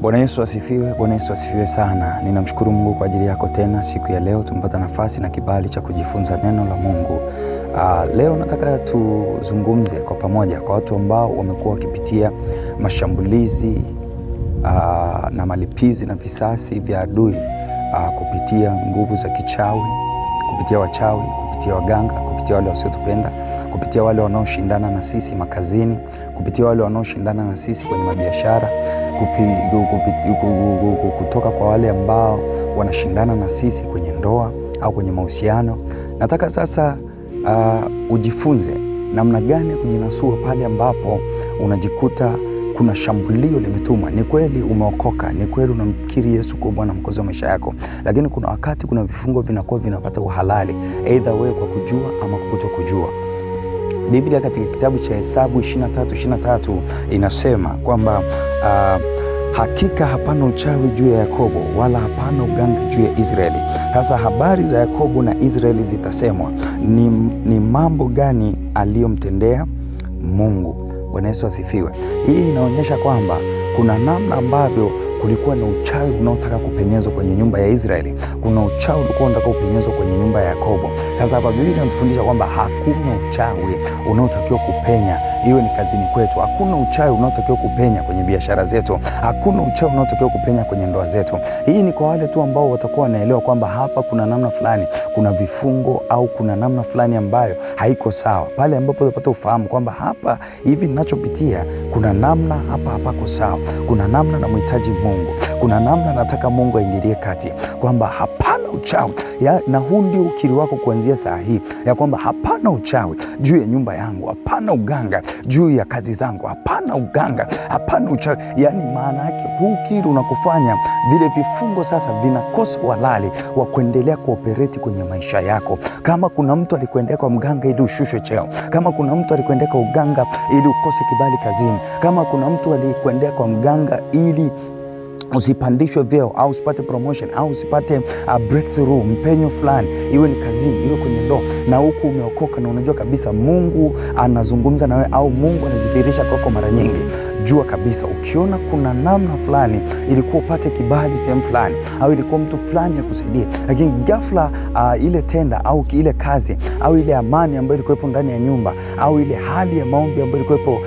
Bwana Yesu asifiwe. Bwana Yesu asifiwe sana. Ninamshukuru Mungu kwa ajili yako tena siku ya leo tumepata nafasi na kibali cha kujifunza neno la Mungu. Leo nataka tuzungumze kwa pamoja kwa watu ambao wamekuwa wakipitia mashambulizi na malipizi na visasi vya adui kupitia nguvu za kichawi, kupitia wachawi, kupitia waganga, kupitia wale wasiotupenda, kupitia wale wanaoshindana na sisi makazini, kupitia wale wanaoshindana na sisi kwenye mabiashara, kutoka kwa wale ambao wanashindana na sisi kwenye ndoa au kwenye mahusiano. Nataka sasa ujifunze namna gani ya kujinasua pale ambapo unajikuta kuna shambulio limetumwa. Ni kweli umeokoka, ni kweli unamkiri Yesu kuwa Bwana Mwokozi wa maisha yako, lakini kuna wakati kuna vifungo vinakuwa vinapata uhalali, aidha wewe kwa kujua ama kwa kutokujua. Biblia katika kitabu cha Hesabu 23:23 inasema kwamba hakika hapana uchawi juu ya Yakobo, wala hapana uganga juu ya Israeli. Sasa habari za Yakobo na Israeli zitasemwa, ni mambo gani aliyomtendea Mungu? Bwana Yesu asifiwe. Hii inaonyesha kwamba kuna namna ambavyo kulikuwa na uchawi unaotaka kupenyezwa kwenye nyumba ya Israeli. Kuna uchawi ulikuwa unataka kupenyezwa kwenye nyumba ya Yakobo. Sasa hapa Biblia inatufundisha kwamba hakuna uchawi unaotakiwa kupenya, iwe ni kazini kwetu. Hakuna uchawi unaotakiwa kupenya kwenye biashara zetu. Hakuna uchawi unaotakiwa kupenya kwenye ndoa zetu. Hii ni kwa wale tu ambao watakuwa wanaelewa kwamba hapa kuna namna fulani, kuna vifungo au kuna namna fulani ambayo haiko sawa. Pale ambapo utapata ufahamu kwamba hapa hivi ninachopitia, kuna namna hapa hapako sawa, kuna namna namhitaji Mungu, kuna namna nataka Mungu aingilie kati, kwamba hapana uchawi ya, na huu ndio ukiri wako kuanzia saa hii ya kwamba hapana uchawi juu ya nyumba yangu, hapana uganga juu ya kazi zangu, hapana uganga, hapana uchawi. Yaani maana yake huu ukiri unakufanya vile vifungo sasa vinakosa uhalali wa kuendelea kuopereti kwenye maisha yako. Kama kuna mtu alikuendea kwa mganga ili ushushwe cheo, kama kuna mtu alikuendea kwa uganga ili ukose kibali kazini, kama kuna mtu alikuendea kwa mganga ili usipandishwe vyeo au usipate promotion au usipate breakthrough, mpenyo fulani, iwe ni kazini, iwe kwenye ndoa, na huku umeokoka na unajua kabisa Mungu anazungumza na wewe au Mungu anajidhihirisha kwako mara nyingi, jua kabisa ukiona kuna namna fulani ilikuwa upate kibali sehemu fulani au ilikuwa mtu fulani akusaidie, lakini ghafla ile tenda au ile kazi au ile amani ambayo ilikuwepo ndani ya nyumba au ile hali ya maombi ambayo ilikuwepo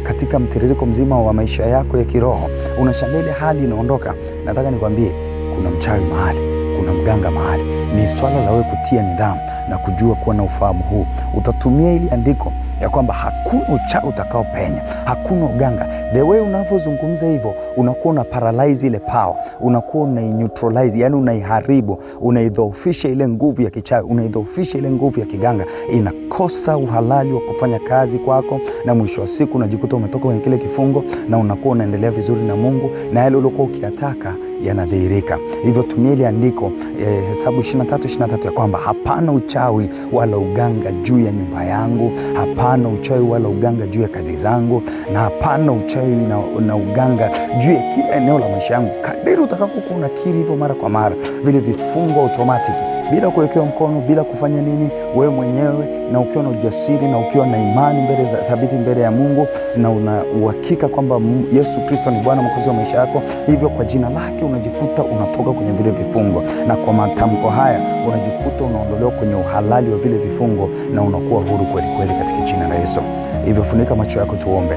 katika mtiririko mzima wa maisha yako ya kiroho, unashangaa ile hali inaondoka. Nataka nikwambie kuna mchawi mahali, kuna mganga mahali. Ni swala la wewe kutia nidhamu na kujua kuwa na ufahamu huu. Utatumia ili andiko ya kwamba hakuna uchawi utakaopenya, hakuna uganga. The way unavyozungumza hivyo, unakuwa una paralyze ile power, unakuwa unai-neutralize, yani unaiharibu, unaidhoofisha ile nguvu ya kichawi, unaidhoofisha ile nguvu ya kiganga, inakosa uhalali wa kufanya kazi kwako, na mwisho wa siku unajikuta umetoka kwenye kile kifungo na unakuwa unaendelea vizuri na Mungu na yale uliokuwa ukiyataka yanadhihirika. Hivyo tumia ile andiko Hesabu 23:23 ya kwamba hapana uchawi wala uganga juu ya nyumba yangu, hapana uchawi wala uganga juu ya kazi zangu, na hapana uchawi na uganga juu ya kila eneo la maisha yangu. Kadiri utakavyokuwa unakiri hivyo mara kwa mara, vile vifungo automatic bila kuwekewa mkono, bila kufanya nini, wewe mwenyewe, na ukiwa na ujasiri na ukiwa na imani mbele thabiti mbele ya Mungu, na una uhakika kwamba Yesu Kristo ni Bwana Mwokozi wa maisha yako, hivyo kwa jina lake unajikuta unatoka kwenye vile vifungo, na kwa matamko haya unajikuta unaondolewa kwenye uhalali wa vile vifungo na unakuwa huru kweli kweli katika jina la Yesu. Hivyo funika macho yako, tuombe.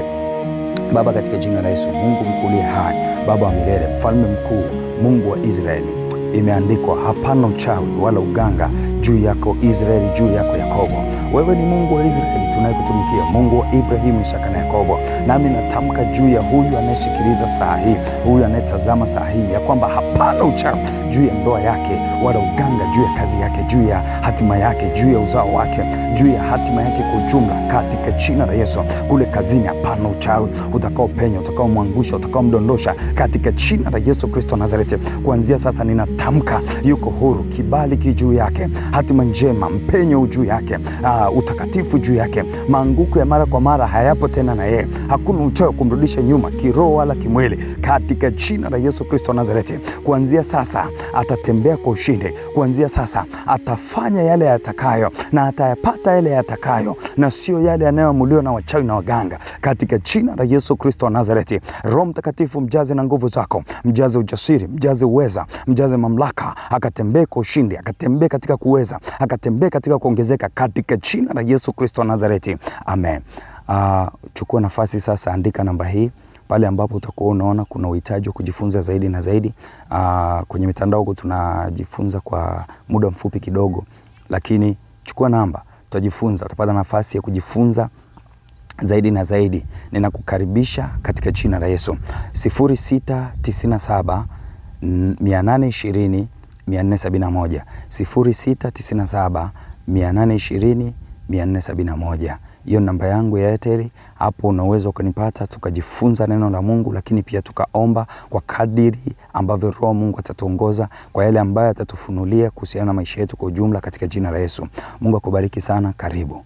Baba, katika jina la Yesu, Mungu mkuu uliye hai, Baba wa milele, mfalme mkuu, Mungu wa Israeli, imeandikwa hapana uchawi wala uganga juu yako Israeli, juu yako Yakobo. Wewe ni Mungu wa Israeli tunayekutumikia, Mungu wa Ibrahimu, Isaka na Yakobo. Nami natamka juu ya huyu anayesikiliza saa hii, huyu anayetazama saa hii, ya kwamba hapana uchawi juu ya ndoa yake wala uganga juu ya kazi yake, juu ya hatima yake, juu ya uzao wake, juu ya hatima yake kwa ujumla, katika jina la Yesu. Kule kazini, hapana uchawi utakaopenya, utakaomwangusha, utakaomdondosha, katika jina la Yesu Kristo Nazareti. Kuanzia sasa ninatamka yuko huru, kibali ki juu yake, Hatima njema, mpenyo juu yake, utakatifu juu yake. Maanguko ya mara kwa mara hayapo tena na yeye. Hakuna uchawi kumrudisha nyuma kiroho wala kimwili, katika jina la Yesu Kristo wa Nazareti. Kuanzia sasa atatembea kwa ushindi. Kuanzia sasa atafanya yale yatakayo na atayapata yale yatakayo, na sio yale yanayoamuliwa na wachawi na waganga, katika jina la Yesu Kristo wa Nazareti. Roho Mtakatifu mjaze na nguvu zako, mjaze ujasiri, mjaze uweza, mjaze mamlaka, akatembee kwa ushindi, akatembee katika kuweza, akatembee katika kuongezeka, katika jina la Yesu Kristo wa Nazareti, amen. Chukua nafasi sasa, andika namba hii pale ambapo utakuwa unaona kuna uhitaji wa kujifunza zaidi na zaidi. Kwenye mitandao huko tunajifunza kwa muda mfupi kidogo, lakini chukua namba, tutajifunza, utapata nafasi ya kujifunza zaidi na zaidi. Ninakukaribisha katika jina la Yesu. 0697 820 471, 0697 820 471. Hiyo namba yangu ya Airtel. Hapo unaweza ukanipata tukajifunza neno la Mungu, lakini pia tukaomba kwa kadiri ambavyo Roho Mungu atatuongoza kwa yale ambayo atatufunulia kuhusiana na maisha yetu kwa ujumla, katika jina la Yesu. Mungu akubariki sana. Karibu.